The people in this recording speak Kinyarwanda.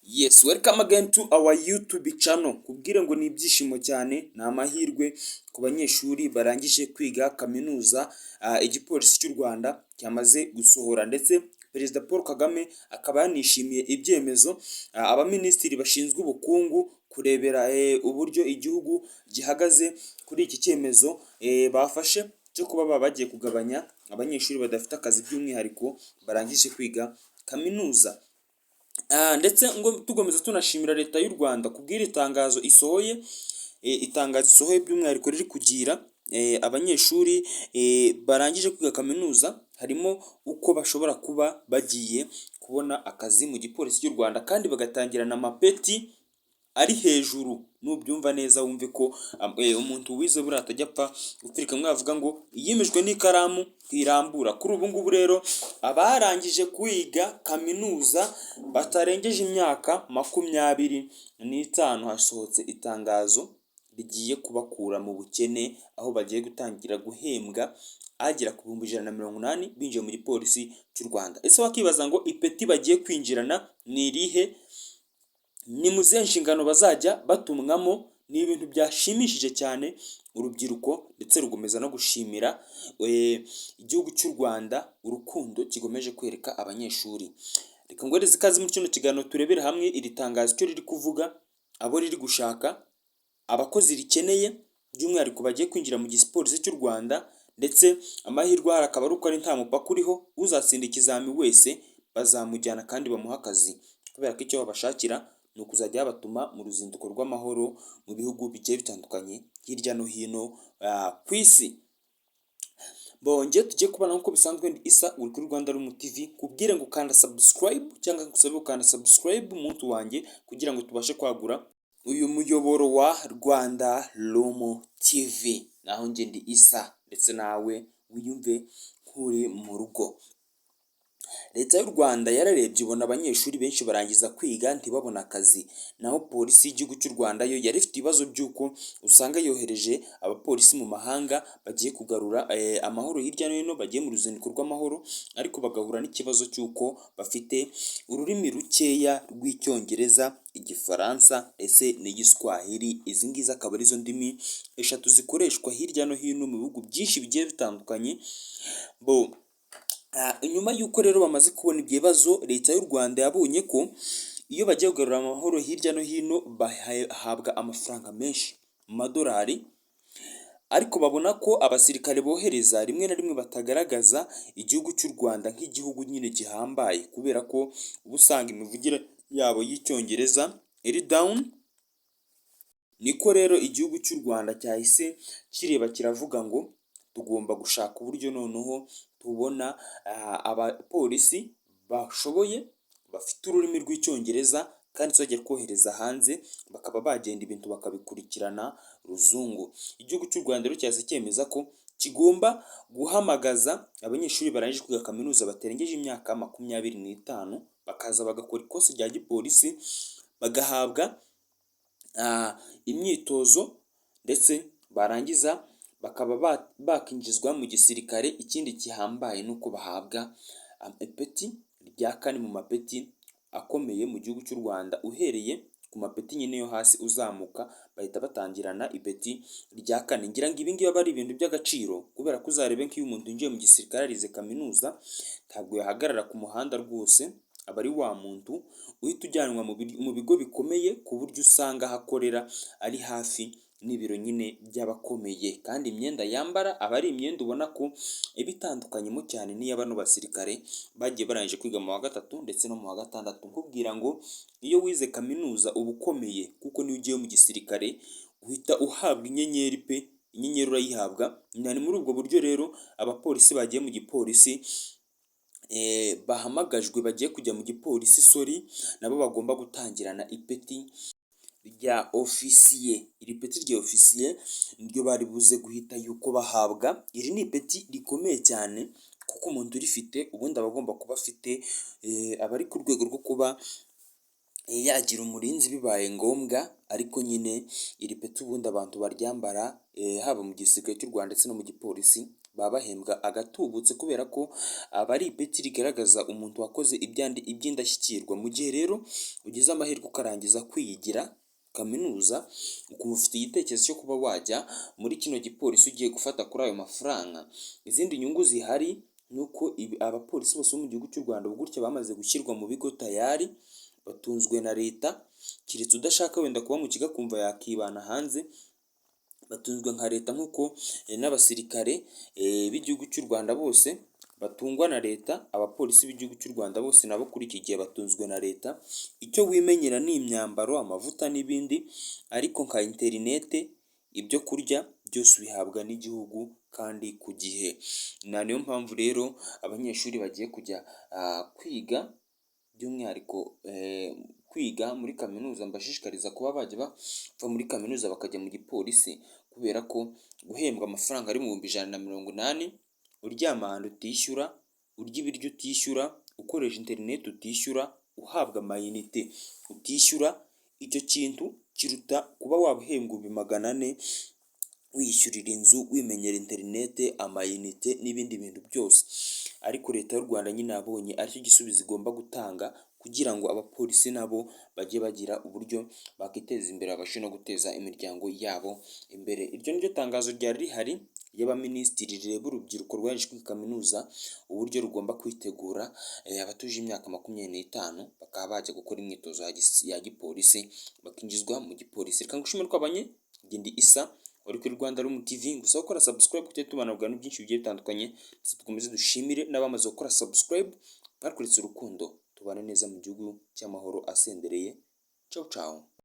Yes, welcome again to our YouTube channel. Kubwire ngo ni ibyishimo cyane, ni amahirwe ku banyeshuri barangije kwiga kaminuza. Igipolisi cy'u Rwanda cyamaze gusohora, ndetse Perezida Paul Kagame akaba yanishimiye ibyemezo abaminisitiri bashinzwe ubukungu kurebera uburyo igihugu gihagaze kuri iki cyemezo bafashe cyo kuba baba bagiye kugabanya abanyeshuri badafite akazi, by'umwihariko barangije kwiga kaminuza. Ndetse ngo tugomeza tunashimira Leta y'u Rwanda kubw'iri tangazo isohoye, itangazo isohoye by'umwihariko riri kugira abanyeshuri barangije kwiga kaminuza, harimo uko bashobora kuba bagiye kubona akazi mu gipolisi cy'u Rwanda kandi bagatangirana amapeti ari hejuru. Nubyumva neza wumve ko umuntu wize buriya atajya apfa gupfirika. Mwavuga ngo iyimijwe n'ikaramu ntirambura. Kuri ubu ngubu rero, abarangije kwiga kaminuza batarengeje imyaka 25, hasohotse itangazo rigiye kubakura mu bukene, aho bagiye gutangira guhembwa agera ku 180,000 binjiye mu gipolisi cy'u Rwanda. Ese wakibaza ngo ipeti bagiye kwinjirana ni irihe? Ni mu zihe nshingano bazajya batumwamo? Ni ibintu byashimishije cyane urubyiruko, ndetse rukomeza no gushimira igihugu cy'u Rwanda urukundo kigomeje kwereka abanyeshuri. Reka nguhereze ikaze muri kino kiganiro, turebere hamwe iri tangazo icyo riri kuvuga, abo riri gushaka, abakozi rikeneye by'umwihariko bagiye kwinjira mu gipolisi cy'u Rwanda. Ndetse amahirwe ahari akaba ari uko ari nta mupaka uriho, uzatsinda ikizami wese bazamujyana kandi bamuha akazi, kubera ko icyo babashakira ni ukuzajya babatuma mu ruzinduko rw'amahoro mu bihugu bigiye bitandukanye hirya no hino ku isi. Bongeye tugiye kubana nk'uko bisanzwe, ndi Isa, uri kuri Rwanda Room TV. Kubwire ngo ukanda subscribe cyangwa ngusabe gukanda subscribe, muntu wanjye, kugira ngo tubashe kwagura uyu muyoboro wa Rwanda Room TV. Naho njye ndi Isa, ndetse nawe wiyumve nk'uri mu rugo. Leta y'u Rwanda yararebye ibona abanyeshuri benshi barangiza kwiga ntibabone akazi, naho polisi y'igihugu cy'u Rwanda yo yari ifite ibibazo by'uko usanga yohereje abapolisi mu mahanga bagiye kugarura amahoro hirya no hino, bagiye mu ruzinduko rw'amahoro, ariko bagahura n'ikibazo cy'uko bafite ururimi rukeya rw'Icyongereza, Igifaransa ndetse n'Igiswahili. Izi ngizi akaba arizo ndimi eshatu zikoreshwa hirya no hino mu bihugu byinshi bigiye bitandukanye. Bo nyuma y'uko rero bamaze kubona ibyo bibazo, Leta y'u Rwanda yabonye ko iyo bagiye kugarura amahoro hirya no hino bahabwa amafaranga menshi mu madolari, ariko babona ko abasirikare bohereza rimwe na rimwe batagaragaza igihugu cy'u Rwanda nk'igihugu nyine gihambaye, kubera ko uba usanga imivugire yabo y'Icyongereza iri down. Niko rero igihugu cy'u Rwanda cyahise kireba kiravuga ngo tugomba gushaka uburyo noneho tubona abapolisi bashoboye, bafite ururimi rw'Icyongereza, kandi tuzajya twohereza hanze bakaba bagenda ibintu bakabikurikirana ruzungu. Igihugu cy'u Rwanda rero cyahise cyemeza ko kigomba guhamagaza abanyeshuri barangije kwiga kaminuza batarengeje imyaka 25, bakaza bagakora ikosi rya gipolisi, bagahabwa imyitozo, ndetse barangiza bakaba bakinjizwa mu gisirikare. Ikindi gihambaye ni uko bahabwa ipeti rya kane mu mapeti akomeye mu gihugu cy'u Rwanda. Uhereye ku mapeti nyine yo hasi uzamuka, bahita batangirana ipeti rya kane. Ngira ngo ibi ngibi aba ari ibintu by'agaciro, kubera ko uzarebe nk'iyo umuntu yinjiye mu gisirikare yarize kaminuza, ntabwo yahagarara ku muhanda rwose, aba ari wa muntu uhita ujyanwa mu bigo bikomeye, ku buryo usanga aho akorera ari hafi n'ibiro nyine by'abakomeye, kandi imyenda yambara aba ari imyenda ubona ko iba itandukanyemo cyane n'iya bano basirikare bagiye barangije kwiga mu wa gatatu ndetse no mu wa gatandatu. Nkubwira ngo iyo wize kaminuza uba ukomeye, kuko niyo ugiye mu gisirikare uhita uhabwa inyenyeri pe, inyenyeri urayihabwa. Ni muri ubwo buryo rero abapolisi bagiye mu gipolisi, bahamagajwe bagiye kujya mu gipolisi, sorry, nabo bagomba gutangirana ipeti rya ofisiye. Iri peti rya ofisiye niryo bari buze guhita yuko bahabwa. Iri ni ipeti rikomeye cyane, kuko umuntu urifite ubundi aba agomba kuba afite, aba ari ku rwego rwo kuba yagira umurinzi bibaye ngombwa. Ariko nyine iri peti ubundi abantu baryambara, haba mu gisirikare cy'u Rwanda ndetse no mu gipolisi, baba bahembwa agatubutse, kubera ko aba ari ipeti rigaragaza umuntu wakoze iby'indashyikirwa. Mu gihe rero ugize amahirwe ukarangiza kwiyigira kaminuza, ukumva ufite igitekerezo cyo kuba wajya muri kino gipolisi, ugiye gufata kuri ayo mafaranga. Izindi nyungu zihari ni uko abapolisi bose bo mu gihugu cy'u Rwanda ubu gutya bamaze gushyirwa mu bigo, tayari batunzwe na leta, keretse udashaka wenda kuba mu kigo akumva yakibana hanze. Batunzwe nka leta nk'uko n'abasirikare b'igihugu cy'u Rwanda bose batungwa na leta. Abapolisi b'igihugu cy'u Rwanda bose nabo kuri iki gihe batunzwe na leta. Icyo wimenyera ni imyambaro, amavuta n'ibindi, ariko nka interinete, ibyo kurya byose ubihabwa n'igihugu kandi ku gihe. Na niyo mpamvu rero abanyeshuri bagiye kujya kwiga, by'umwihariko kwiga muri kaminuza, mbashishikariza kuba bajya bava muri kaminuza bakajya mu gipolisi, kubera ko guhembwa amafaranga ari mu 180,000, uryama ahantu utishyura, urya ibiryo utishyura, ukoresha interineti utishyura, uhabwa amayinite utishyura, icyo kintu kiruta kuba waba uhembwa 400,000 wiyishyurira inzu, wimenyera interinete, amayinite n'ibindi bintu byose. Ariko leta y'u Rwanda nyine yabonye aricyo gisubizo igomba gutanga kugira ngo abapolisi nabo bajye bagira uburyo bakiteza imbere, babashe no guteza imiryango yabo imbere. Iryo ni ryo tangazo ryari rihari ry'abaminisitiri rireba urubyiruko rwarangije kwiga kaminuza, uburyo rugomba kwitegura, abatuje imyaka 25 bakaba bajya gukora imyitozo ya gipolisi, bakinjizwa mu gipolisi. Reka ngushimire twabanye, njye ndi Isa wari kuri Rwanda Room TV, gusa gukora subscribe tujye tubana mu bintu byinshi bigiye bitandukanye, ndetse dukomeze dushimire n'abamaze gukora subscribe batweretse urukundo. Tubane neza mu gihugu cy'amahoro asendereye. Ciao ciao.